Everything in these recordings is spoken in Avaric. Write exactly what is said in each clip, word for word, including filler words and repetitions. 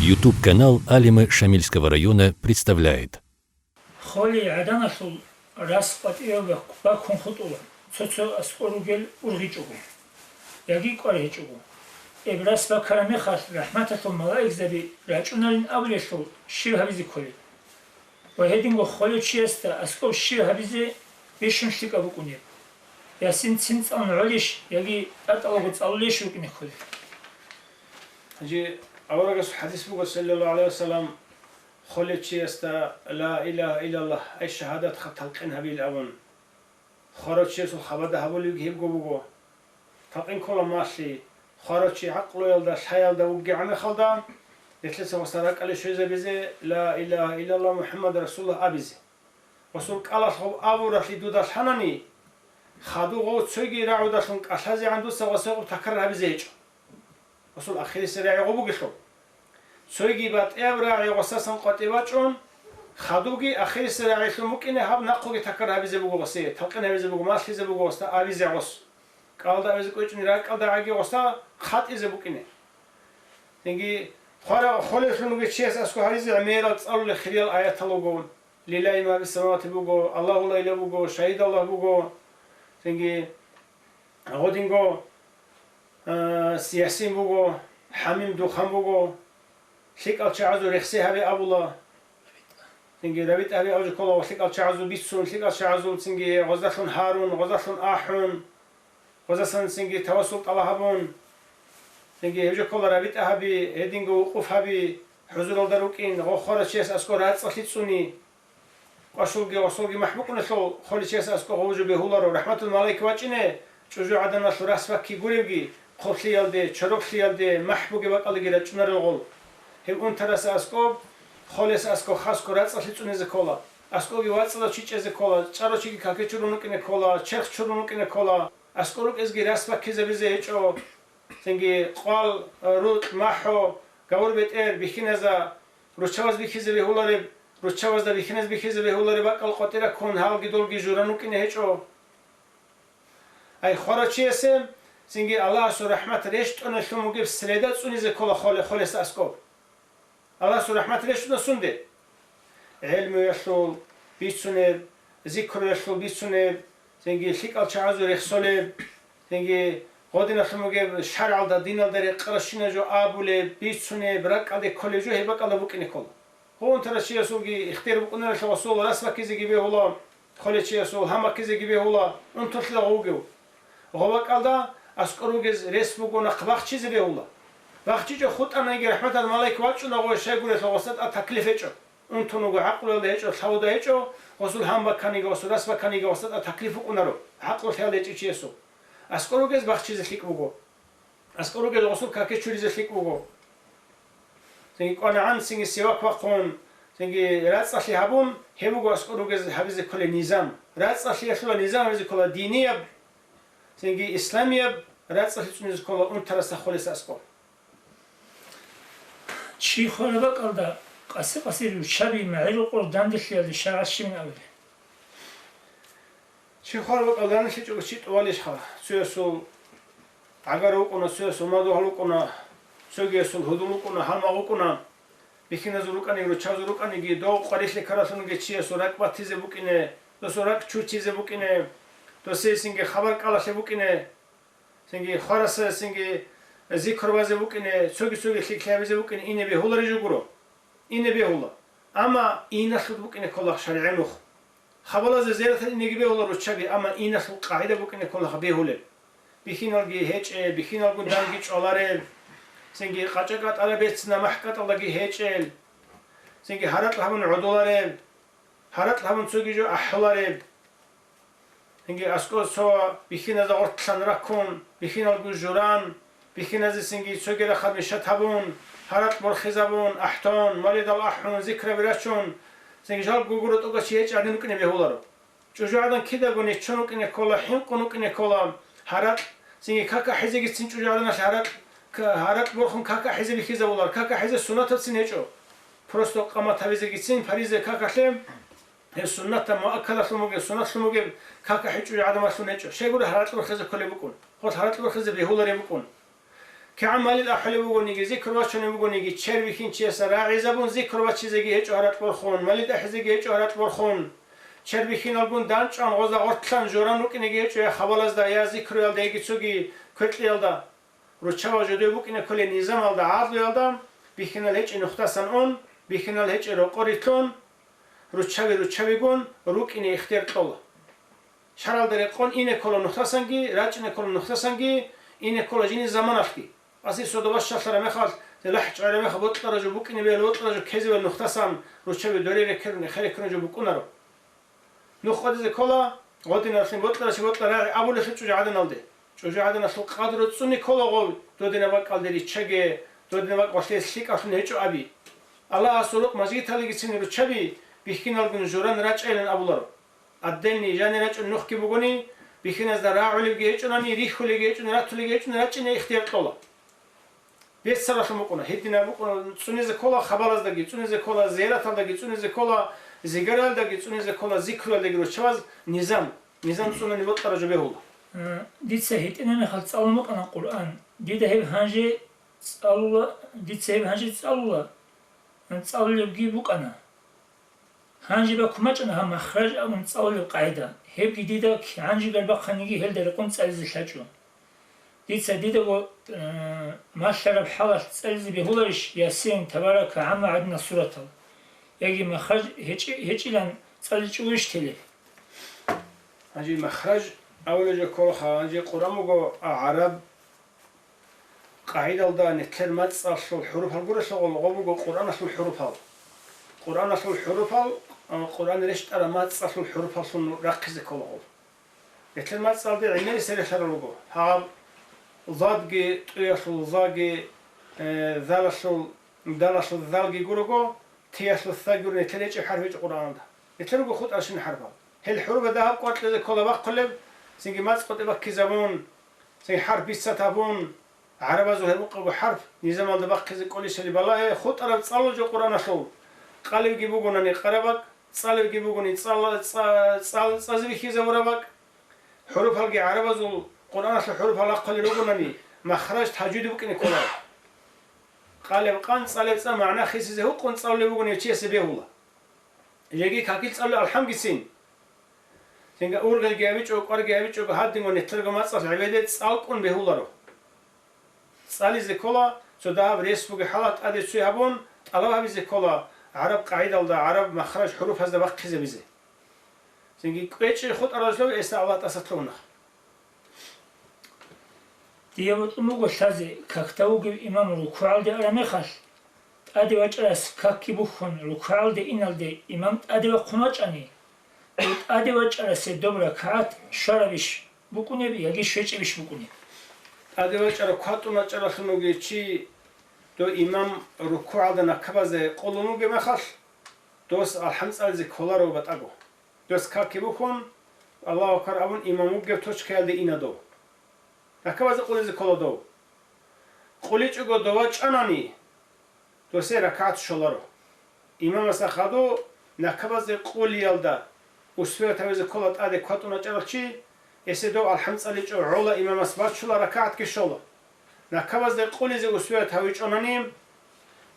YouTube-канал Алимы Шамильского района представляет. Холей гӀаданалъул рас къватӀиве баккун хутӀула, цо-цо аскӀор ругел ургъичӀого, яги кӀвар гьечӀого. Эб рас бакараб мехалъ рахӀматалъул малаикзаби рачӀуналин абулелъул щиб гьабизе кколеб? Ва гьединго холев чиясда аскӀоб щиб гьабизе бищун лъикӀаб букӀунеб? Ясин цин цӀалун гӀолищ яги тӀатӀалаго цӀалулейищ рукӀине кколеб? Гьанже аварагасул хӀадис буго, саллаллагьу гӀалайгьи вассалам, холев чиясда «Ла илагьа иллаллагь», ай шагьадатха талкъин гьабил абун. Хварав чиясул хабада гьабулебги гьебго буго. Такъин ккола малъи, хварав чи гӀакълуялда, лъаялда вугегӀан мехалда, нилъеца гъоса ракӀалде щвезабизе, «Ла илагьа иллаллагь, МухӀаммад расулуллагь» абизе. Гъосул кӀалалъ гъов абуралъи дуда лъанани, хадуб гъов цойги рагӀудалъун кӀалъазегӀан дуца гъоса гъоб такрар гьабизе гьечӀо. Гъосул ахирисеб рагӀи гъоб бугелъул. Цойги батӀияб рагӀи гъосасан къватӀибе бачӀун, хадубги ахирисеб рагӀилъун букӀине гьаб нахъеги такрар гьабизе буго гъосе, талкъин гьабизе буго, малъизе буго гъосда абизе гъос. КӀалда абизе кӀвечӀони ракӀалдагӀаги гъосда хъатӀизе букӀине. Цинги хвара-, холевлъун вугев чияс аскӀоб гьаризе гӀемерал цӀалулел хириял аятал руго, «Лиллагьи ма фис самавати» буго, «Аллагьу ла илагьа» буго, «Шагьидаллагь» буго, цинги гъодинго, а, Ясин буго, «ХӀамим» Духан буго, лъикӀал чагӀазул рехсей гьабе абула. Цинги рабитӀа гьабе абулеб ккола, лъикӀал чагӀазул бицун, лъикӀал чагӀазул цинги гъоздалъун гьарун, гъоздалъун ахӀун, гъоздасан цинги тавассул тӀалаб гьабун, цинги гьеб жо ккола рабитӀа гьаби, гьединго вукъуф гьаби, хӀузуралда рукӀин, гъо хварав чияс аскӀоб рацӀцӀалъи цӀуни. Квашулги гъосулги махӀ букӀунелъул холев чияс аскӀоб гъов жо бегьуларо, рахӀматул малаик вачӀине, чӀужугӀаданалъул рас баккизе гуребги, хъублъиялде, чороклъиялде махӀ бугеб бакӀалдеги рачӀунарел гъол. Гьеб унтарас аскӀоб, холес аскӀоб хасго рацӀцӀалъи цӀунизе ккола. АскӀобги вацӀцӀадав чи чӀезе ккола, чӀарав чиги каке чурун рукӀине ккола, черх чурун рукӀине ккола. АскӀоб рукӀезги рас баккизабизе гьечӀо. Цинги къвал, рукь, махӀо, гавур-бетӀер, бихьиназда, руччабаз бихьизе бегьулареб, руччабазда бихьиназ бихьизе бегьулареб бакӀал къватӀирахъун гьалги долги журан рукӀине гьечӀо. Ай хварав чиясе цинги Аллагьасул рахӀмат рещтӀунелъун бугеб среда цӀунизе ккола холе-, холес аскӀоб. Аллагьасул рахӀмат рещтӀуна сунде? ГӀелмуялъул бицунеб, зикруялъул бицунеб, цинги лъикӀал чагӀазул рехсолеб, цинги гъодиналъун бугеб шаргӀалда, диналда рекъарабщинаб жо абулеб, бицунеб, ракӀалде кколеб жо гьеб бакӀалда букӀине ккола. Гъо унтарав чиясулги ихтияр букӀунарелъул гъосул рас баккизеги бегьула, холев чиясул гьан баккизеги бегьула, унтулъила гъов вугев. Гъо бакӀалда аскӀор ругез рес буго нахъ бахчизе бегьула. БахчичӀо хутӀанаги рахӀматал малаик вачӀуна гъой, щайгурелъул гъосда тӀад таклиф гьечӀо. Унтун вуго, гӀакълуялда гьечӀо, лъавуда гьечӀо, гъосул гьан бакканиги, гъосул рас бакканиги гъосда тӀад таклиф букӀунаро, гӀакълу-лъимал гьечӀев чиясул. АскӀор ругез бахчизе лъикӀ буго. АскӀор ругез гъосул каке чуризе лъикӀ буго. Цинги кӀванагӀан, цинги сивак бахъун, цинги рацӀцӀалъи гьабун, гьеб буго аскӀор ругез гьабизе кколеб низам. РацӀцӀалъиялъула низам гьабизе ккола динияб, цинги исламияб рацӀцӀалъи цӀунизе ккола унтарасда холес аскӀоб. Чи хвараб бакӀалда къаси-къаси руччаби магӀарул къо данделъиялде шаргӀалъ щибин абилеб? Чи хвараб бакӀалда данделъичӀого чи тӀувалищха? Цоясул гӀагар вукӀуна, цоясул мадугьал вукӀуна, цогиясул гьудул вукӀуна, гьалмагъ вукӀуна. Бихьиназул рукӀаниги, руччабазул рукӀаниги, дов къварилъи ккаралъунги чиясул ракӀ батизе букӀине, досул ракӀ чучизе букӀине, досие цинги хабар кӀалалъе букӀине. Цинги хварасда цинги зикр базе букӀине, цоги-цоги лъикӀлъи гьабизе букӀине ине бегьуларищ гуро? Ине бегьула. Амма иналъул букӀине ккола шаригӀи нух. Хабалазда зияраталде инеги бегьула руччаби, амма иналъул къагӀида букӀине ккола бегьулеб. Бихьиналги гьечӀеб, бихьиналгун данги чӀвалареб, цинги къачӀа кӀатӀараб берцинаб махӀ кӀатӀалдаги гьечӀел, цинги гьаракь гьабун гӀодулареб, гьаракь гьабун цоги жо ахӀулареб. Цинги аскӀор цо бихьиназда гъоркьлъан раккун, бихьиналгун журан, бихьиназецинги цоги рахъал мишат гьабун, гьаракь борхизабун, ахӀтон, молитва ахӀун, зикраби рачун, цинги жалго гуро тӀокӀав чи гьечӀеб гӀадин рукӀине бегьуларо. ЧӀужугӀадан кидаго неччон рукӀине ккола, хӀинкъун рукӀине ккола, гьаракь, цинги как ахӀизегицин чӀужугӀаданалъ гьаракь, к-, гьаракь борхун как ахӀизе бихьизабулар, как ахӀизе суннатабцин гьечӀо. Просто къамат гьабизегицин, париза какалъе, гьеб суннатаб муаккадалъун бугеб, суннатлъун бугеб как ахӀи чӀужугӀадамалъун гьечӀо. Щайгури гьаракь борхизе кколеб букӀун. Гъолъ гьаракь борхизе бегьулареб букӀун. КигӀан малид ахӀулеб бугониги, зикру бачунеб бугониги, чер бихьинчиясда рагӀизабун зикру бачизеги гьечӀо гьаракь борхун, малид ахӀизеги гьечӀо гьаракь борхун. Чер бихьиналгун данчӀван гъозда гъортлъан журан рукӀинеги гьечӀо я хабалазда, я зикруялда, яги цоги кверкьиялда. Руччабаз жодое букӀине кколей низамалда, гӀадлуялда, бихьинал гьечӀеб нухдасан ун, бихьинал гьечӀеб рокъор рилълъун, руччаби-руччабигун рукӀине ихтияр кьола. ШаргӀалда рекъон ине ккола нухдасанги, рачӀине ккола нухдасанги, ине ккола жиндир заманалъги. Къаси содобаш щалъараб мехалъ, лахӀ чӀвараб мехалъ бокьараб жо букӀине бегьулеб, бокьараб жо ккезе бегьулеб нухдасан руччаби доре рекерун, эхере ккараб жо букӀунаро. Нух къватӀизе ккола, гъодиналъе бокьарав чи бокьарай абулелъул чӀужугӀаданалде. ЧӀужугӀаданалъул къадру цӀуне ккола гъов, додинаб бакӀалде риччаге, додинаб бакӀ гъолъие лъикӀавлъун гьечӀо аби. Аллагьасул рукъ мажгиталдегицин руччаби бихьиналгун журан рачӀайилан абуларо. Отдельный жанир рачӀун нухги бугони, бихьиназда рагӀулебги гьечӀунани, рихьулеги гьечӀун, ратулеги гьечӀун рачӀине ихтияр кьола. Бецалалъун букӀуна, гьединаб букӀуна, цӀунизе ккола хабалаздаги, цӀунизе ккола зияраталдаги, цӀунизе ккола зигаралдаги, цӀунизе ккола зикруялдаги руччабаз низам, низам цӀунани бокьараб жо бегьула. Э, дица гьитӀинаб мехалъ цӀалун букӀана Къуръан. Дида гьеб гьанже цӀалула, дица гьеб гьанже цӀалула, цӀалулебги букӀана. Гьанже бакун бачӀана гьаб махраж абун цӀалулеб къагӀида. Гьебги дида кигӀан жигар бахъаниги гьелда рекъон цӀализе лъачӀо. Дица дидаго, э, малъараб хӀалалъ цӀализе бегьуларищ Ясин, Табарака, ГӀамма гӀадинал суратал? Яги махраж гьечӀи-, гьечӀилан цӀаличӀого иш телеб? Гьанже махраж абулеб жо кколаха, гьанже Къуръан буго гӀараб къагӀидалда нилъер мацӀалъул хӀуруфал гурелъул гъо-, гъо буго Къуръаналъул хӀуруфал. Къуръаналъул хӀуруфал, а, Къуръан рещтӀараб мацӀалъул хӀуруфаллъун рахъизе ккола гъо. Нилъер мацӀалде гӀемерисел релълъарал руго. Гьаб задги, тӀуялъул заги, э, залалъул, далалъул залги гурого, тиялъул саги гуро, нилъер гьечӀеб хӀарп гьечӀо Къуръаналда. Нилъер руго хутӀарабщинаб хӀарпал. Гьел хӀурба дагьаб къвакьизе ккола бахъулеб, цинги мацӀ къотӀи баккизабун, цинги хӀарп бицат гьабун, гӀарабазул гьеб мукъабго хӀарп низамалда бахъизе кколищали балагье, хутӀараб цӀалул жо Къуръаналъул, къалебги бугонани къараб бакӀ, цӀалебги бугони цӀала-, цӀа-, цӀал-, цӀазе бихьизабураб бакӀ, хӀуруфалги гӀарабазул Къуръаналъул хӀуруфал рахъулел ругонани, махраж тажвид букӀине ккола. Къалеб къан, цӀалеб цӀа магӀна хисизе гьукъун цӀалулеб бугони гьев чиясе бегьула. Жеги какил цӀалулеб алхӀамгицин. Цинги ургъелги гьабичӀого, кӀварги гьабичӀого, гьадинго нилъерго мацӀалъ гӀебеде цӀалкӀун бегьуларо. ЦӀализе ккола, цо дагьаб рес бугеб хӀалалъ тӀаде цуй гьабун, тӀалаб гьабизе ккола гӀараб къагӀидалда, гӀараб махраж хӀуруфазда бахъизабизе. Цинги кӀвечӀеб хутӀаралъув гьесда Аллагь тӀаса лъугьуна. Дие бокьун буго лъазе, какда вугев имам рукугӀалде араб мехалъ, тӀаде вачӀарас какги бухьун, рукугӀалде иналде имам тӀаде вахъун вачӀани, дов тӀаде вачӀарасе доб ракагӀат щварабищ букӀунеб яги щвечӀебищ букӀунеб? ТӀаде вачӀарав кватӀун вачӀаралъун вугев чи, дов имам рукугӀалда накабазе къулун вугеб мехалъ, дос алхӀам цӀализе кколаро батӀаго. Дос какги бухьун, Аллагьу акбар абун, имам вугеб точкаялде ина дов. Ракабазе къулизе ккола дов. КъуличӀого дов вачӀанани, досие ракагӀат щоларо. Имамасда хадув ракабазе къулиялда успевать гьавизе ккола тӀаде кватӀун вачӀарав чи, гьесие дов алхӀам цӀаличӀого гӀола, имамас бачула, ракагӀатги щола. Ракабазде къулизе успевать гьавичӀонани,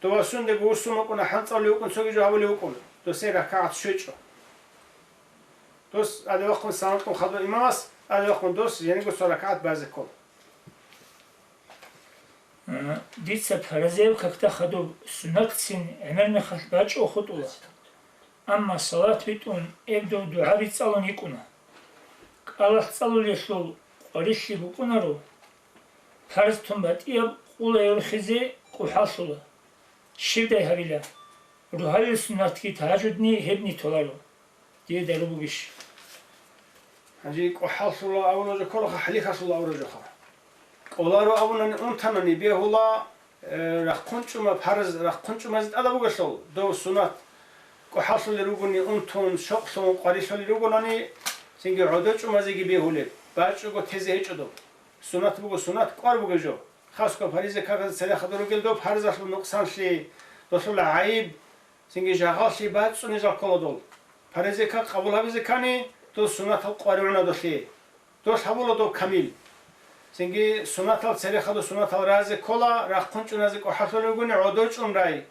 дова сундего вуссун вукӀун, алхӀам цӀалулев вукӀун, цоги жо гьабулев вукӀун, досие ракагӀат щвечӀо. Дос тӀаде вахъун салам кьун хадув имамас, тӀаде вахъун дос жиндирго цо ракагӀат базе ккола. Дица паразеяв какда хадуб суннатцин гӀемер мехалъ бачӀо хутӀула. Амма салат битӀун, гьеб дов дугӀаби цӀалун йикӀуна. КӀалалъ цӀалулелъул къварилъи букӀунаро, парз тун батӀияб къулай рухизе къухӀаллъула. Щибдай гьабила? Рогьалил суннатги тагьажудни гьебни толаро. Дие дару бугищ? Гьанже къухӀаллъула абуна жо кколаха, хӀалихьалъула абуна жоха. КӀоларо абунани унтанани бегьула, э, рахъун чӀума, парз рахъун чӀумазе тӀадаб бугелъул, дов сунат къухӀаллъулел ругони унтун, щокълъун, къварилъулел ругонани, цинги гӀодо чӀумазеги бегьулеб, бачӀого тезе гьечӀо дов. Сунат буго сунат, кӀвар бугеб жо. Хасго паризе каказда цере хадур ругел дов парзалъул нукъсанлъи, долъул гӀайиб, цинги жагъаллъи бацӀцӀуне жал ккола дол. Паризе как къабул гьабизе ккани, дол сунатал къваригӀуна долъе. Дол гьабула дов камил. Цинги сунатал церехъадул сунатал разе ккола, рахъун чӀуназе кӀухӀаллъун ругони гӀодов чӀун рай.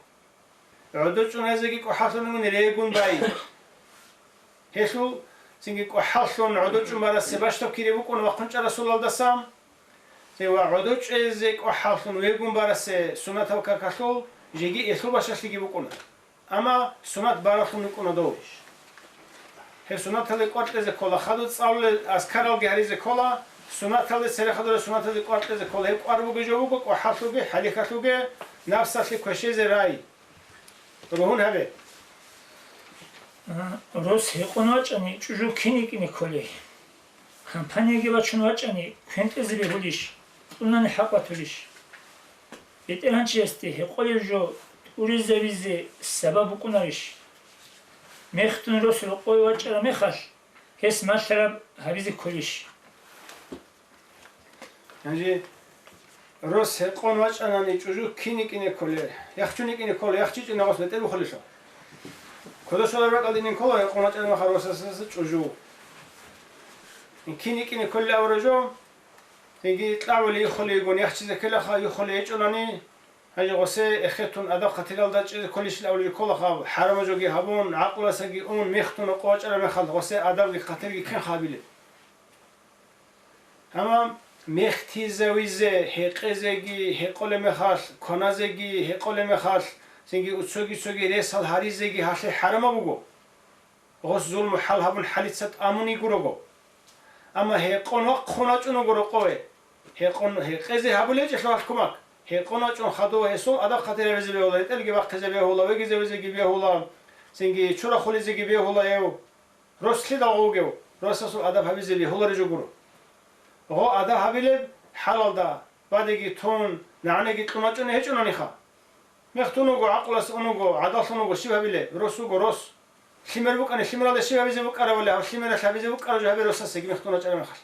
ГӀодов чӀуназеги кӀухӀаллъун ругони регун бай. Гьелъул цинги кӀухӀаллъун гӀодов чӀун барасе бащдаб кири букӀун вахъун чӀарасулалдаса, ци ва гӀодов чӀезе кӀухӀаллъун вегун барасе сунатал какалъул жеги элъул бащалъиги букӀуна. Амма сунат баралъун рукӀуна дов. Гьеб сунаталде кӀвар кьезе ккола, хадуб цӀалулел азкаралги гьаризе ккола, сунаталде церехъадура сунаталде кӀвар кьезе ккола. Гьеб кӀвар бугеб жо буго, кӀухӀаллъуги, хӀалихьалъуги, напсалъе квешезе рай. Ругьун гьабе. А, рос гьекъон вачӀани, чӀужу кин йикӀине кколей? Компанияги бачун вачӀани, квен кьезе бегьулищ, кьунани хӀакъ батулищ? БетӀергьанчиясде гьекъолеб жо тӀуризабизе сабаб букӀунарищ? Мехтун рос рокъове вачӀараб мехалъ, гьес малъараб гьабизе кколищ? Гьанже рос гьекъон вачӀанани чӀужу кин йикӀине кколей? Яхчун йикӀине кколей, яхчичӀин гъос бетӀер бухулелъул. Кодо щолеб ракӀалде инин ккола гьекъон вачӀараб мехалъ росасдаса чӀужу. Кин йикӀине кколей абураб жо, цинги кьабули юхулейгун яхчизе ккелаха, юхулей гьечӀолани, гьанже гъосе эхетун адаб-хатиралда чӀезе кколищ абулеб кколаха, хӀарамаб жоги гьабун, гӀакълуялдасаги ун, мехтун рокъов вачӀараб мехалъ гъосе адабги хатирги кин хабилеб? Амма мехтизавизе, гьекъезеги гьекъолеб мехалъ, кваназеги гьекъолеб мехалъ, цинги цоги-цоги ресал гьаризеги гьалъе хӀарамаб буго. Гъос зулму хӀал гьабун хӀалица тӀамун йигурого. Амма гьекъон вахъун вачӀун вуго рокъове. Гьекъон, гьекъезе гьабулеб гьечӀелъул гьалъ кумак. Гьекъон вачӀун хадув гьесул адаб-хатир гьабизе бегьула, ретӀелги бахъизе бегьула, вегизавизеги бегьула, цинги чура хулизеги бегьула гьев. Рос лъидал гъов вугев? Росасул адаб гьабизе бегьулареб жо гуро. Гъов адаб гьабилеб хӀалалда, бадеги тун, нагӀанеги кьун вачӀуней гьечӀонаниха. Мехтун вуго, гӀакълуялъ ун вуго, гӀадаллъун вуго, щиб гьабилеб? Рос вуго, рос. Лъимер букӀани, лъимералда щиб гьабизе букӀарабали, гьаб лъимералъ гьабизе букӀараб жо гьабе росасеги мехтун вачӀараб мехалъ.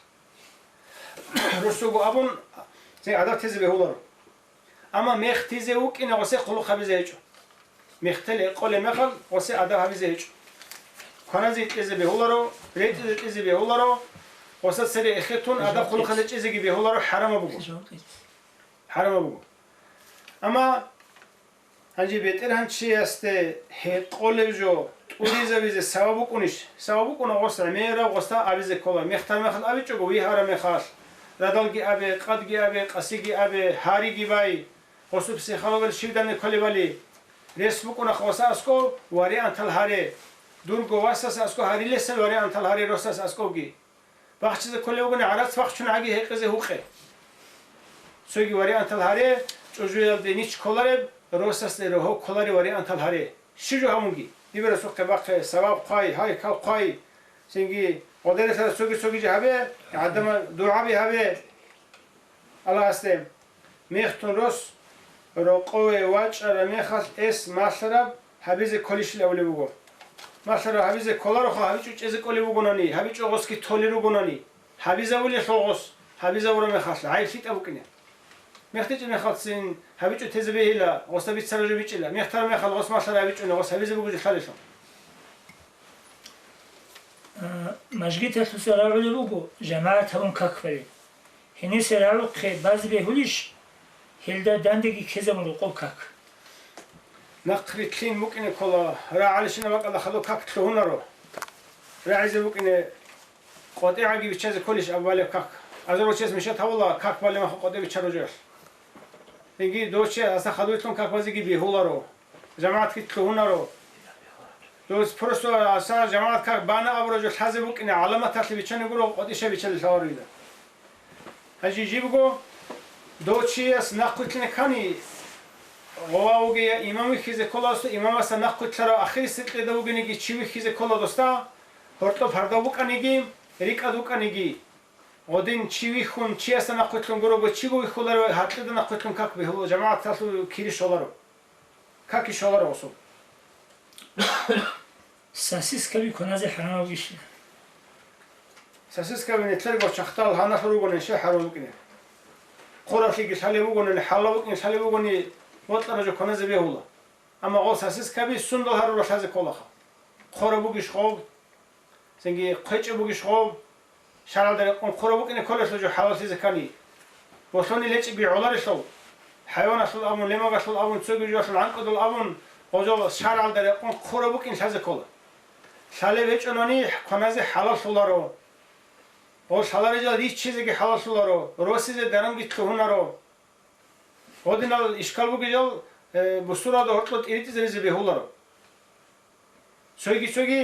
Рос вуго абун, цин адаб тезе бегьуларо. Амма мехтизе вукӀине гъосе хъулухъ гьабизе гьечӀо. Мехтел гьекъолеб мехалъ гъосе адаб гьабизе гьечӀо. Кваназе кьезе бегьуларо, ретӀизе кьезе бегьуларо, гъоса цере эхетун адаб хъулухъалде чӀезеги бегьуларо, хӀарамаб буго. ХӀарамаб буго. Амма гьанже бетӀергьанчиясде гьекъолеб жо тӀуризабизе сабаб букӀунищ? Сабаб букӀуна гъос гӀемераб гъосда абизе ккола. Мехтараб мехалъ абичӀого, вигьараб мехалъ, радалги абе, къадги абе, къасиги абе, гьариги бай. Гъосул психологиял щиб данде кколебали, рес букӀуна гъоса аскӀов вариантал гьаре. Дурго васас аскӀов гьарилесал вариантал гьаре росас аскӀовги. Бахчизе кколев вугони, гӀарац бахчун гӀаги гьекъезе гьукъе. Цоги вариантал гьаре, чӀужуялде нич кколареб, росасде рогьо кколареб вариантал гьаре. Щиб жо гьабунги, дибирасухъе бахъе, сабаб хъвай, гьай, кал хъвай. Цинги гъодерисара цоги-цоги жо гьабе, гӀадамал дугӀаби гьабе. Аллагьасде. Мехтун рос рокъове вачӀараб мехалъ эс малъараб гьабизе кколищил абулеб буго. Малъараб гьабизе кколароха, гьабичӀо чӀезе кӀолеб бугонани, гьабичӀо гъосги толел ругонани, гьабизабулелъул гъос, гьабизабураб мехалъ гӀайиб лъитӀаб букӀине. МехтичӀеб мехалцин гьабичӀо тезе бегьила, гъосда бицараб жо бичӀчӀила. Мехтараб мехалъ гъос малъараб гьабичӀони, гъос гьабизе буго жо лъалелъул. А, мажгиталъуса рагӀулеб буго жамагӀат гьабун как балеб. Гьениса рагӀухъе базе бегьулищ, гьелда дандеги ккезабун рокъоб как? Нахъ рилълъин букӀине ккола, рагӀалищинаб бакӀалда хадуб как лъугьунаро. РагӀизе букӀине къватӀигӀаги биччазе кколищ абу балеб как? Азарго чияс мишат гьавула как балеб мехалъ къватӀи биччараб жоялъ. Цинги дов чияс асда хадурлъун как базеги бегьуларо. ЖамагӀатги лъугьунаро. Дос просто аса жамагӀат как бана абураб жо лъазе букӀине гӀаламаталъе биччани гуро, къватӀиша биччалел лъаларо дида. Гьанже жибго дов чияс нахъвилълъине ккани, гъова вуге я имам вихьизе ккола досда, имамасда нахъвилълъарав ахирисеб кьеда вугениги чи вихьизе ккола досда, гьоркьоб гьардав вукӀаниги, рикӀад вукӀаниги. Гъодин чи вихьун, чиясда нахъвилълъун гурого, чиго вихьуларев гьаркьида нахъвилълъун как бегьула, жамагӀаталъул кири щоларо. Каки щоларо гъосул. Сосискаби кваназе хӀарамаб бугищ? Сосискаби нилъерго чахтал гьаналъур ругони, щай хӀарам букӀине? Хъураблъиги лъалеб бугони, хӀалал букӀине лъалеб бугони, бокьараб жо кваназе бегьула. Амма гъол сосискаби сундал гьарура лъазе кколаха. Хъураб бугищ гъов? Цинги хъвечӀеб бугищ гъов? ШаргӀалда рекъон хъураб букӀине кколелъул жо хӀалаллъизе ккани. Болъонил гьечӀебги гӀоларелъул, хӀайваналъул абун, лемагалъул абун, цоги жоялъул гӀанкӀудал абун, гъожал шаргӀалда рекъон хъураб букӀин лъазе ккола. Лъалеб гьечӀонани кваназе хӀалаллъуларо. Гъол лъаларел жал риччизеги хӀалаллъуларо, росизе даранги лъугьунаро. Гъодинал ишкал бугел жал, э, бусуралда гьоркьо тӀиритӀизаризе бегьуларо. Цойги-цойги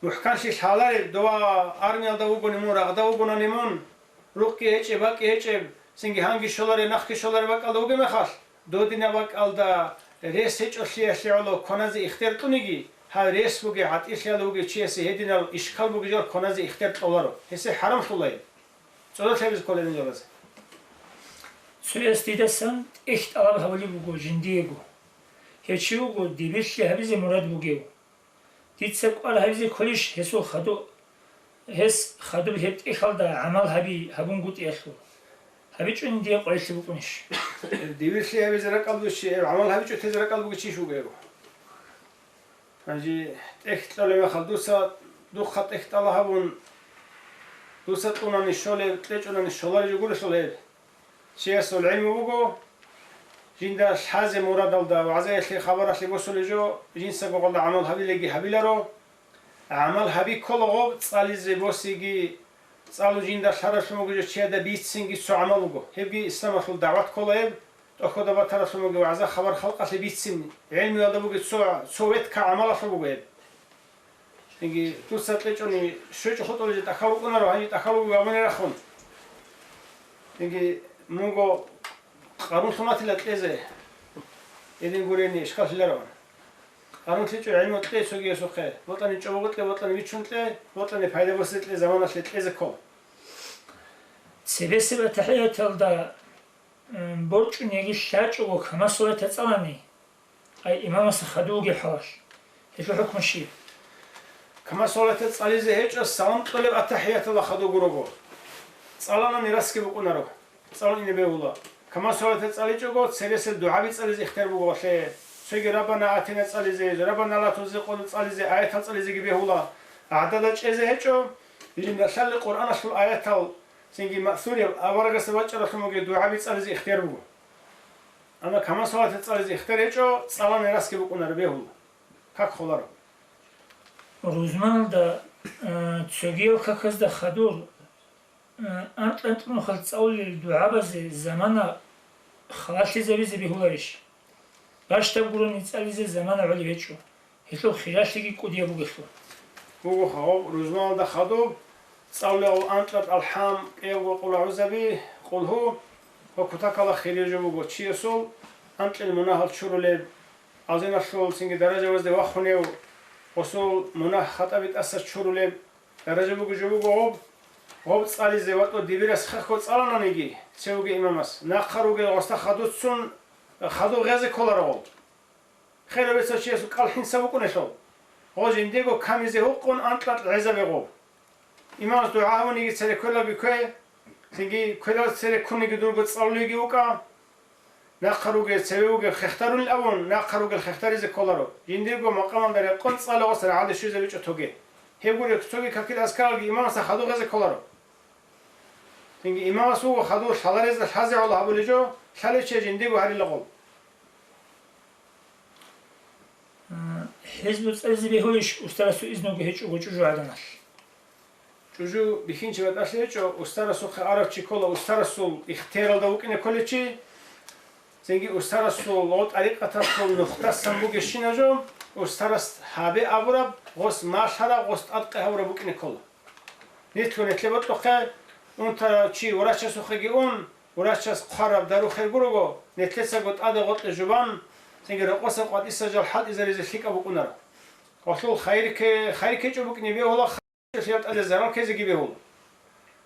мухӀканлъи лъаларел, дова армиялда вугони мун, рагъда вугонани мун, рукъги гьечӀеб, бакӀги гьечӀеб, цинги гьанги щоларел, нахги щоларел бакӀалда вугеб мехалъ, додинаб бакӀалда рес гьечӀолъиялъе гӀоло кваназе ихтияр кьуниги, гьаб рес бугеб, гӀатӀилъиялда вугев чиясе гьединал ишкал бугел жал кваназе ихтияр кьоларо, гьесие хӀарамлъула гьеб. ЦӀодорлъи гьабизе кколеб жолазе. Цояс дидасан тӀехь тӀалаб гьабулеб буго жиндиего. Гьев чи вуго дибирлъи гьабизе мурад бугев. Дица кӀвар гьабизе кколищ гьесул хаду-, гьес хадуб гьеб тӀехьалда гӀамал гьаби гьабунгутӀиялъул? ГьабичӀони дие къварилъи букӀунищ? Дибирлъи гьабизе ракӀалдущи, гьеб гӀамал гьабичӀо тезе ракӀалда бугев чийищ вуго гьев? Гьанже тӀехь кьолеб мехалъ дуца, духъа тӀехь тӀала гьабун, дуца кьунани щолеб, кьечӀонани щолареб жо гурелъул гьеб. Чиясул гӀилму буго, жинда лъазе мурадалда, вагӀзаялъе, хабаралъе босулеб жо, жинцаго гъолда гӀамал гьабилаги гьабиларо. ГӀамал гьаби ккола гъоб цӀализе босиги, цӀалу жинда лъараблъун бугеб жо чияда бицинги цо гӀамал буго. Гьебги исламалъул дагӀват ккола гьеб, тӀохьода батараблъун бугеб вагӀза-хабар халкъалъе бицин, гӀелмуялда бугеб цо, цо ветка гӀамалалъул буго гьеб. Цинги дуца кьечӀони щвечӀо хутӀулел жо тӀахьал рукӀунаро, гьанже тӀахьал руго гьабуни рахун. Цинги мунго къарун лъун ватила кьезе, гьедин гурени ишкаллъилароан. Къарун лъичӀо гӀилму кье цогиясухъе, бокьани чӀобого кье, бокьани виччун кье, бокьани пайда босизе кье заманалъе кьезе ккол. Цебесеб атахӀияталда, м, борчӀун яги лъачӀого камасулата цӀалани, ай имамасда хадув вугеб хӀалалъ, гьелъул хӀукму щиб? Камасулата цӀализе гьечӀо салам кьолеб атахӀияталда хадув гурого. ЦӀаланани расги букӀунаро. ЦӀалун ине бегьула. Камасулата цӀаличӀого, цересел дугӀаби цӀализе ихтияр буго гьелъе. Цоги Раббана атина цӀализе, Раббана ла тузигъ къулубана цӀализе, аятал цӀализеги бегьула. ГӀадада чӀезе гьечӀо, жинда лъалел Къуръаналъул аятал, цинги маъсурияб аварагасда бачӀараблъун бугеб дугӀаби цӀализе ихтияр буго. Амма камасулата цӀализе ихтияр гьечӀо, цӀалани расги букӀунаро, бегьула. Как холаро. Рузманалда, э, цогиял каказда хадур, э, анкь-анкьнухъал цӀалулел дугӀабазе замана халалъизабизе бегьуларищ? Бащдаб гурони цӀализе замана гӀолеб гьечӀо, гьелъул хиралъиги кӀудияб бугелъул. Буго гьаб рузманалда хадуб, цӀалулел анкьаб алхӀам, кӀиябго къулгӀузаби, къулгьу ва кутакалда хирияб жо буго чиясул анкьил мунагьал чурулеб, азиналъул цинги даражабазде вахунев, гъосул мунагь-хатӀаби тӀаса чурулеб даража буго жо буго гъоб. Гъоб цӀализе ватӀо дибирас хехго цӀалананиги, цевуги имамас, нахъа ругел гъосда хадуццун, хадув гъезе кколаро гъоб. Хераб бецав чиясул кӀал хӀинца букӀунелъул, гъо жиндиего камизе гьукъун анкьа-анкьа гӀезабе гъоб. Имамас дугӀа гьабуниги цере кквелалги ккве, цинги кквелал цере ккуниги дурго цӀалулевги вукӀа. Нахъа ругел, цеве вугев хехтарулин абун, нахъа ругел хехтаризе кколаро. Жиндирго макъамалда рекъон цӀалугъас рагӀалде щвезабичӀо тоге. Гьеб гуреб цоги какил аскаралги имамасда хадув гъезе кколаро. Цинги имамас вуго хадув лъаларезда лъазе гӀоло гьабулеб жо, лъалев чи жиндиего гьарила гъол. ХӀизбу цӀализе бегьулищ устарасул изнуги гьечӀого чӀужугӀаданалъ? ЧӀужу бихьинчи батӀалъи гьечӀо, устарасухъе арав чи ккола, устарасул ихтияралда вукӀине кколев чи. Цинги устарасул ва тӀарикъаталъул нухдасан бугебщинаб жо, устарас гьабе абураб, гъос малъараб, гъос тӀадкъи гьабураб букӀине ккола. Нилъго нилъе бокьухъе, унтарав чи врачасухъеги ун, врачас хъвараб дару хирго руго, нилъецаго тӀаде гъоркье жубан, цинги рокъоса къватӀиса жал хӀалтӀизаризе лъикӀаб букӀунаро. Гъолъул хайрикке-, хайриккечӀо букӀине бегьула, хайриккечӀолъиялда тӀаде зарал ккезеги бегьула.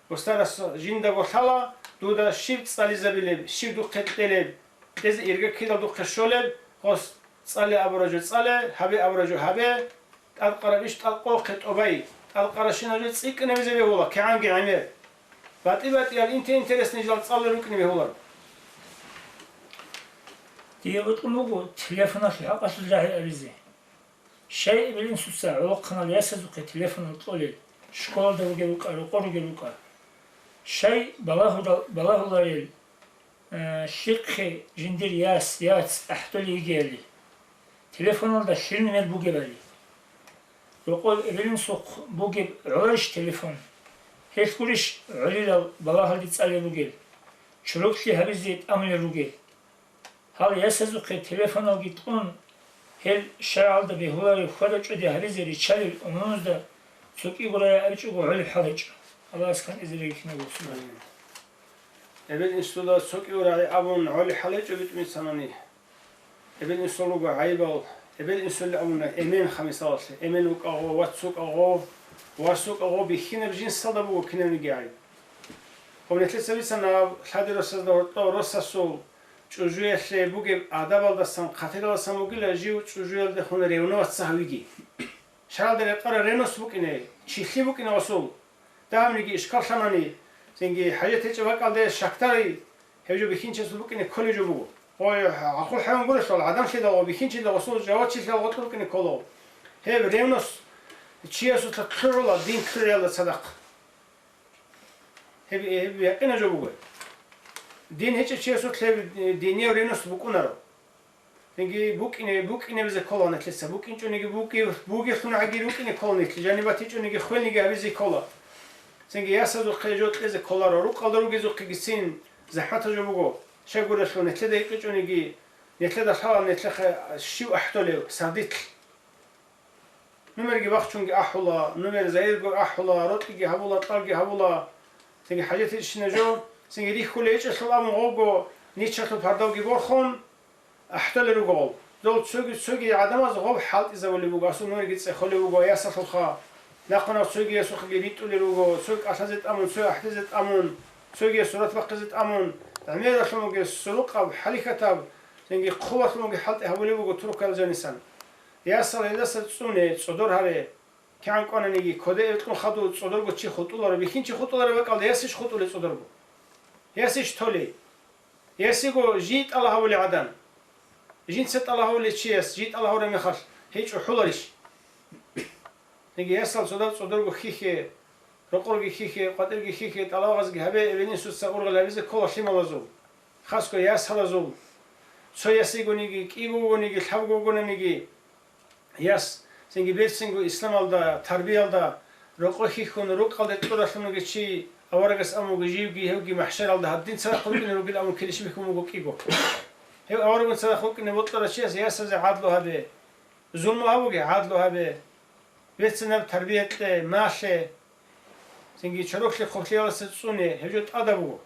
Устарас жиндаго лъала, дуда щиб цӀализабилеб, щиб духъе кьелеб, кьезе ирга кидал духъе щолеб, гъос цӀале абураб жо цӀале, гьабе абураб жо гьабе, тӀадкъараб иш тӀадкъовухъе тӀобай, тӀадкъарабщинаб жо цӀикӀкӀинабизе бегьула, кигӀанги гӀемер. БатӀи-батӀиял инте-интересный жал цӀалулел рукӀине бегьуларо. Дие бокьун буго телефоналъул хӀакъалъулъ рагӀи абизе. Щай эбел-инсуца гӀолохъанал ясазухъе телефонал кьолел, школалда ругел рукӀа, рокъор ругел рукӀа. Щай балагьурал-, балагьуларел, э, лъихъе жиндир яс, яц ахӀдолей йигиали, телефоналда лъил нумер бугебали. Рокъов эбел-инсухъ бугеб гӀоларищ телефон? Гьелъ гурищ гӀолилал балагьалде цӀалел ругел, чороклъи гьабизе тӀамулел ругел? Гьал ясазухъе телефоналги кьун, гьел шаргӀалда бегьулареб хьвада-чӀвади гьабизе риччалел умумузда цо кӀиго рагӀи абичӀого гӀолеб хӀал гьечӀо. Аллагьас кантӀизе регихьинавго. Эбел-инсуда цо кӀиго рагӀи абун гӀолеб хӀал гьечӀо битӀун бицанани. Эбел-инсул руго гӀайибал, эбел-инсулли абуна эмен, ха, мисалалъе, эмен вукӀагъо, вац вукӀагъо, вас вукӀагъо, бихьинаб жинсалда буго кинабниги гӀайиб. Гьеб нилъеца бицана, лъади росазда гьоркьоб росасул чӀужуялъе бугеб адабалдасан, хъатиралдасан бугила жив чӀужуялдехун ревноваться гьавиги. ШаргӀалда рекъараб ревность букӀине, чилъи букӀине асул. Дагьабниги ишкаллъанани, цинги хӀажат гьечӀеб бакӀалде щакдари, гьев жо бихьинчиясул букӀине кколев жо буго. Ой, гӀакълу хӀайван гурелъул, гӀадамлъидал ва бихьинчидал асул жавабчилъидал гъоркьор букӀине ккола. Гьеб ревность чиясулъа лъугӀула дин лъугӀиялда цадахъ. Гьеб, гьеб якъинаб жо буго. Дин гьечӀев чиясулъ гьеб динияв ревность букӀунаро. Цинги букӀине, букӀинабизе ккола нилъеца. БукӀинчӀониги буги-, бугелъун гӀаги рукӀине ккола нилъ, жаниб батичӀониги хвелниги гьабизе ккола. Цинги ясазухъе жо кьезе кколаро, рукъалда ругезухъегицин захӀматаб жо буго. Щайгурелъул нилъеда гьикъичӀониги, нилъеда лъала нилъехъе щив ахӀдолев, сардилъ. Нумерги бахчунги ахӀула, нумер загьирго ахӀула, рокьиги гьабула, кьалги гьабула. Цинги хӀажатичӀищина жо, цинги рихьулей гьечӀелъул абун гъобго ничалъул пардавги борхун, ахӀдолел руго гъов. Дол цоги-цоги гӀадамаз гъов хӀалтӀизабулеб буго, асул нумерги цӀехолеб буго ясалъулха. Нахъван цогиясухъеги ритӀулел руго, цо кӀалъазе тӀамун, цо ахӀдезе тӀамун, цогияс сурат бахъизе тӀамун, гӀемералъун бугес сурукъаб, хӀалихьатаб, цинги хъубалъун бугеб хӀалтӀи гьабулеб буго туркал жанисан. Ясал гьелдаса цӀуне, цӀодор гьаре. КигӀан кӀвананиги, кодеги кьун хадув цӀодорго чи хутӀуларо, бихьинчи хутӀулареб бакӀалда ясищ хутӀулей цӀодорго? Ясищ толей? Ясиго жий тӀалаб гьабулей гӀадан. Жинца тӀалаб гьабулей чияс жий тӀалаб гьабураб мехалъ гьей чӀухӀуларищ? Яги ясал цодаб цӀодорго хьихье, рокъорги хьихье, къватӀирги хьихье, тӀалаб гьабазги гьабе, эбел-инсуца ургъел гьабизе ккола лъималазул, хасго ясалазул. Цо ясигониги, кӀиго вугониги, лъабго вугонаниги, яс, цинги берцинго исламалда, тарбиялда, рокъо хьихьун, рукъалде кьуралъун вугев чи аварагас абун вуго, живги гьевги махӀшаралда гьадин цадахъ рукӀине ругел абун килищ бихьун буго кӀиго. Гьев аварагун цадахъ рукӀине бокьарав чияс ясазе гӀадлу гьабе. Зулму гьабуге, гӀадлу гьабе. Берцинаб тарбия кье, малъе. Цинги чороклъи хъублъиялдаса цӀуне, гьеб жо тӀадаб буго.